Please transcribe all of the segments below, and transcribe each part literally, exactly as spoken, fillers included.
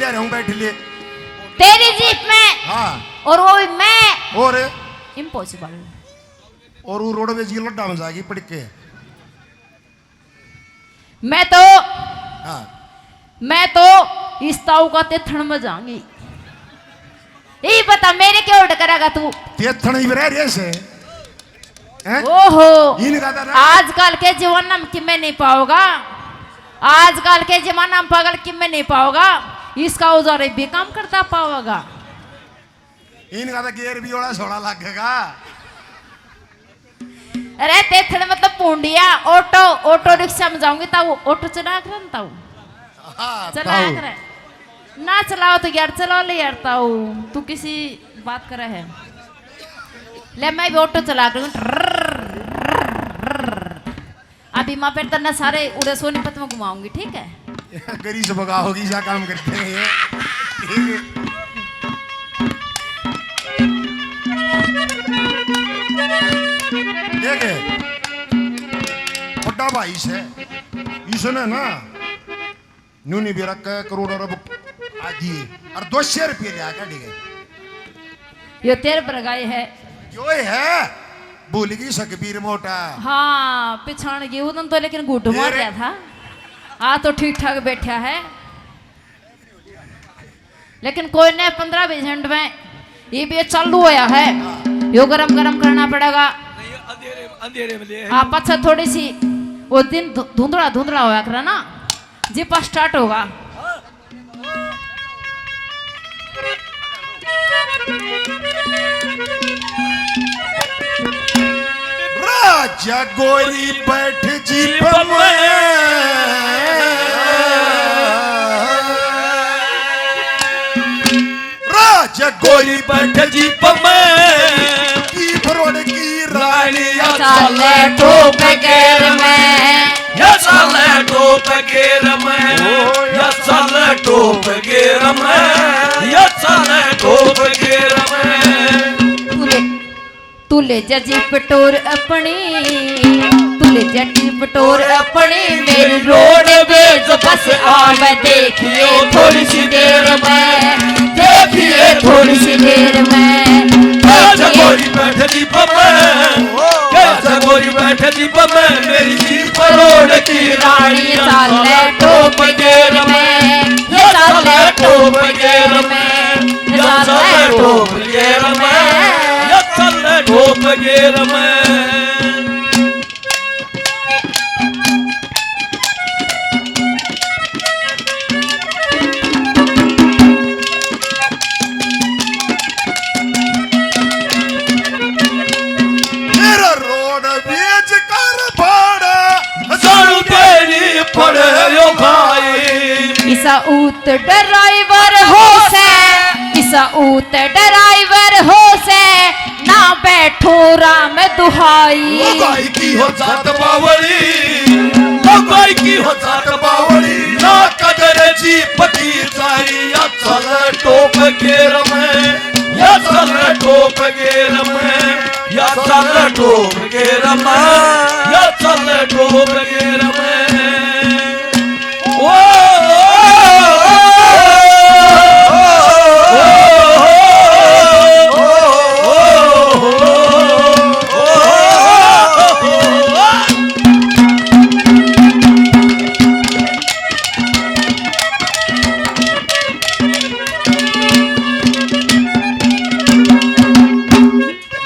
कह रहा हूँ, बैठ ले। तेरी जीप में। हाँ। और वो भी मैं। और? इम्पॉसिबल। और वो रोडवेज की लड्डा में जाएगी पड़ के। मैं तो, हाँ। मैं तो इस ताऊ का तेथण में जाऊंगी। यही बता, मेरे क्या order करेगा तू? तेथण ही रह रहे से। हैं? ओहो। इनका तो ना। आजकल के जमाना में किमें नहीं पाओगा, आजकल के जमाना में पागल किमें नहीं पाओगा। इसका औजार भी काम करता पाओगा। इनका तो गेर भी ओड़ा सोड़ा लगेगा। अरे तेथड़ मतलब पूंडिया, ऑटो, ऑटो रिक्शा में जाऊंगी ताऊ, ऑटो चला कर ताऊ। हाँ, चला ताऊ। कर। ना चलाओ तो यार चला ले यार ताऊ, तू किसी बात करे है। ले मैं भी ऑटो चला कर। अभी माँ पेट तन्ने सारे उड़े सोनीपत में घुमाऊंगी, ठीक है? गरीस भगाओगी, जा काम करते हैं ये। ठीक है। देख, बड़ा भाई से, इसने ना न्यू नहीं बेरा के करोड़ अरब आ दिए और दो सौ रुपये ले आके, ठीक है। यो तेरे पर गाय है। यो है, भूल गई सकबीर मोटा। हाँ, पिछाण गई उदन तो, लेकिन घूट मार मेरे रहा था। आ तो ठीक ठाक बैठा है, लेकिन कोई ने पन्द्रह बीस मिनट में ये भी चालू होया है। यो गरम गरम करना पड़ेगा। नहीं, अंधेरे, अंधेरे में ले है। हाँ, पाछा थोड़ी सी वो दिन धु-, धुंधला धुंधला होया करे ना, जीपा स्टार्ट होगा। राजा गोरी बैठ जीप में। राजा गोरी बैठ जीप में। जीप रोड की रानी या चाले टॉप गियर में। या चाले टॉप गियर में। या चाले टॉप गियर में। या चाले टॉप गियर में। तू ले जा जीप टोर अपनी, तू ले जा जीप टोर अपनी, मेरी रोडवेज बस आवे देखिए थोड़ी सी देर में, देखिए थोड़ी सी देर में। राजा गोरी बैठ जीप में, राजा गोरी बैठ जीप में, मेरी जीप रोड की रानी चाले टॉप गियर में, ये चाले टॉप गियर में, ये चाले टॉप गियर में, ये चाले टॉप गियर में। मेरा रोडवेज कर भाड़ा सारू तेरी पड़े यो भाई। इसा ऊत ड्राइवर हो से, इसा ऊत ड्राइवर हो से, ना बैठो राम दुहाई। ओ गाय की हो जात बावली, ओ गाय की हो जात बावली, ना कदर जीप की सारी। या चाले टॉप गियर में, या चाले टॉप गियर में, या चाले टॉप गियर में, या चाले टॉप गियर में। ओ, ओ, ओ,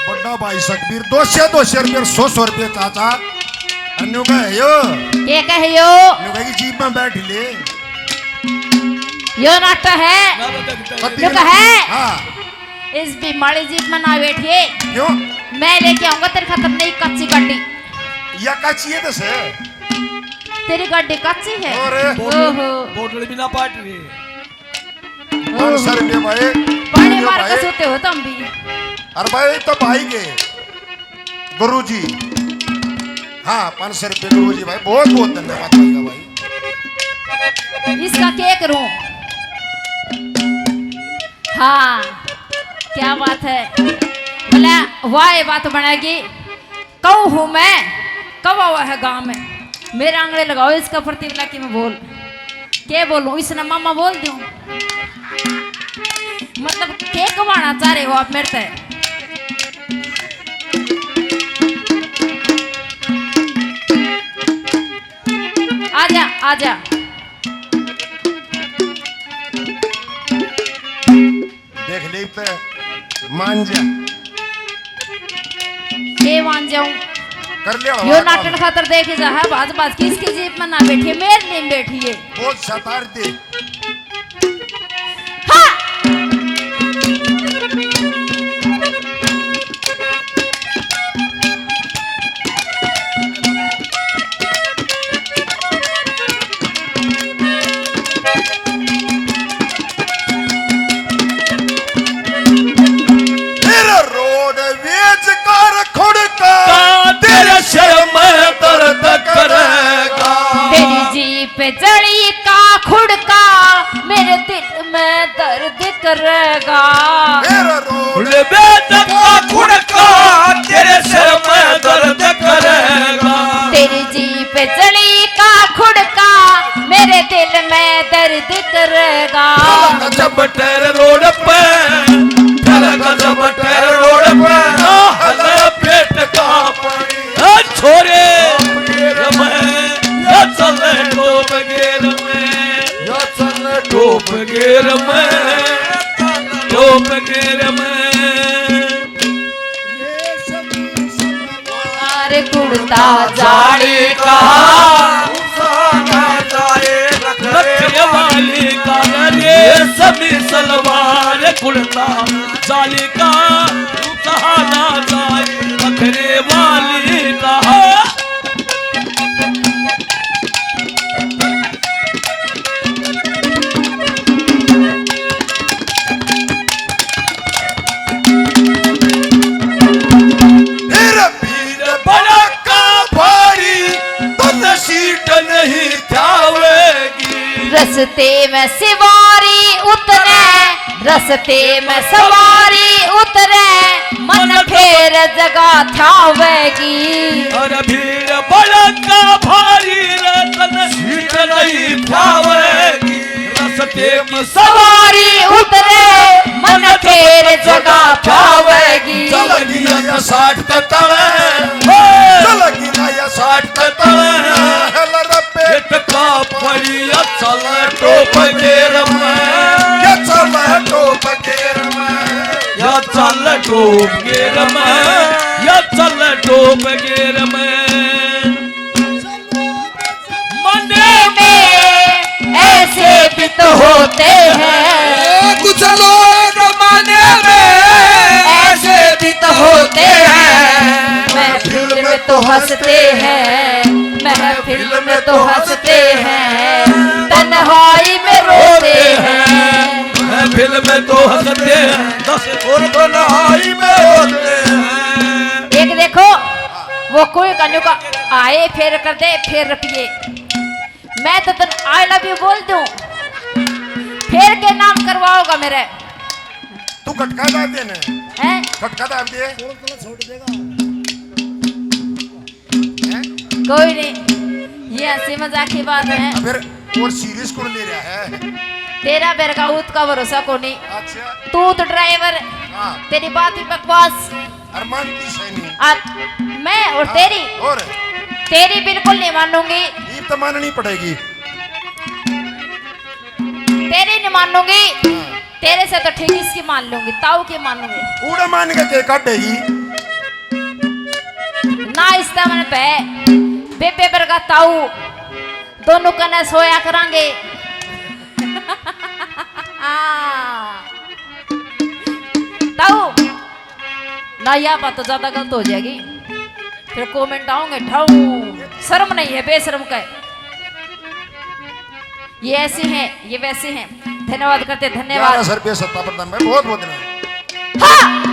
बड़ा भाई सकबीर, दो सौ, दो सौ रुपये, सौ, सौ रुपये चाचा। अन्यू का है यो। के कहे यो? न्यू कहे कि जीप में बैठ ले। यो नाटक है। कत्ती यो ना कहे। हाँ। इस भी माड़ी जीप में ना बैठिए। क्यों? मैं लेके आऊंगा तेरे खातर नई कच्ची गाड़ी। या कच्ची है तो से। तेरी गाड़ी कच्ची है? और? ओहो। बोतल भी ना पाट रही। पाँच सौ रुपये भाई। पानी मार के भाई। सोते हो तुम भी। अरे भाई, तो भाई के गुरु जी। हाँ, पाँच सौ रुपये गुरु जी भाई, बहुत बहुत धन्यवाद भाई का भाई। इसका क्या करूं? हाँ, क्या बात है। बोला, वाह, ये बात बनेगी। कहूँ हूँ मैं, कब आवा है गाँव में? मेरे आंगले लगाओ इसका प्रतिभला की मैं बोल। के बोलूँ, इसने मामा बोल दूँ। मतलब, के घुमाना चाह रहे हो आप मेरे से? आजा, आजा। देख ले पे मान जा। के मान जाऊं? कर लिया यो हमारा नाटक काम। खातर देखे जा है, भाज भाज किसकी जीप में ना बैठी है, मेरे लिए बैठी है। बहुत सतार दे। हाँ। फिर रोड वेच कर खुड़का, का तेरे सिर में दर्द करेगा। तेरी जीप जली का खुड़का, मेरे दिल में दर्द करेगा। मेरा रोड बेदम का खुड़का, तेरे सिर में दर्द करेगा। तेरी जीप जली का खुड़का, मेरे दिल में दर्द करेगा। चला गजब टैर रोड पे, चला गजब टैर रोड पे, हला पेट का पानी। ए छोरे, ये मैं, ये चले टॉप गियर में। या चल टॉप गियर में, टॉप गियर में। अरे कुर्ता जाली का, नखरे वाली का, रेशमी सलवार, कुर्ता जाली का, सहाना जाए नखरे वाली का। फिर भीड़ भड़का भारी, तन सीट नहीं ठावेगी। रस्ते में सवारी उतरे, रस्ते में सवारी उतरे, मन फेर जगह ठावेगी। अरे भीड़ भड़का भारी रे, तन सीट नहीं ठावेगी। रस्ते में सवारी उतरे, मन फेर जगह ठावेगी। चल गिया या साठ ते तले, चल गिया या साठ ते तले, हल रब्बे। पेट का पड़ी या चल टॉप गियर में, या चल टॉप गियर में, या चल टॉप गियर में, या चल टॉप गियर में। मने में ऐसे भी तो होते हैं। ओ, कुछ लोग मने में ऐसे भी तो होते हैं। महफिल में तो हंसते हैं, महफिल में तो हंसते हैं, तन्हाई में रोते हैं। महफिल में तो हंसते हैं, दस और तन्हाई में रोते हैं। एक देखो, वो कोई कन्नू का आए फेर कर दे, फेर रखिए। मैं तो तन I love you बोल दूं, फेर के नाम करवाओगा मेरे? तू खटका दाब दे ना। हैं? खटका दाब दे। छोड़ देगा। हैं? कोई नहीं, ये हंसी मजाक की बात है। फिर और सीरियस कौन ले रहा है? तेरा बेर का ऊत का भरोसा कोनी। अच्छा। तू तो ड्राइवर, हाँ। तेरी बात भी बकवास। अरमान की सैनी। अब मैं और हाँ, तेरी, और? तेरी बिल्कुल नहीं मानूंगी। ये तो माननी पड़ेगी। तेरी नहीं मानूंगी। हाँ। तेरे से तो ठीक इसकी मान लूंगी, ताऊ की मानूंगी। उड़ा मान के के काटेगी? ना इस्ता मन पे, बेबे बरगा ताऊ, दोनों कने सोया करांगे। ताऊ, ना, या बात तो ज्यादा गलत हो जाएगी, फिर कमेंट आओगे ढाऊ, शर्म नहीं है बेशर्म का। ये ऐसे हैं, ये वैसे हैं। धन्यवाद करते, धन्यवाद। ग्यारह सौ रुपये सत्ता प्रधान भाई, बहुत बहुत धन्यवाद। हाँ।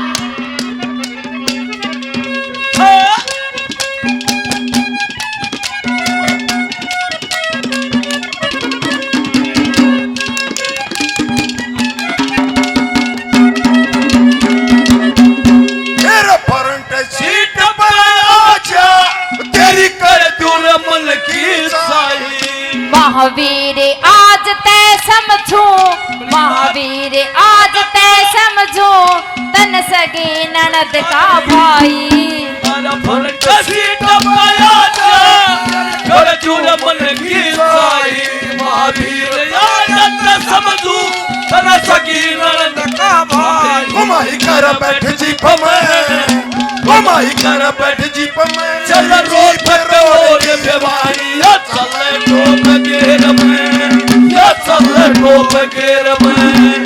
मेरे फ्रंट सीट पर आजा, तेरी कर दूं रे मन की साई। महावीर आज तै समझूं, ते आज तै समझूं तन सगी ननद का भाई। अरे फरक सीट पाया जा, कर जुलम की साई। महावीर याद तै समझूं तन सगी ननद का भाई। घुमाई कर बैठ जीप में, घुमाई कर बैठ जीप में। चल रोड पे रोड पे भाई, या चल टोप गेर में, या चल टोप गेर में,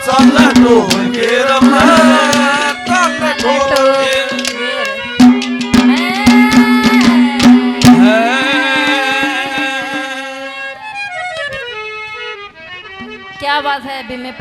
चल टोप गेर में, चल टोप गेर में। क्या बात है, अभी मैं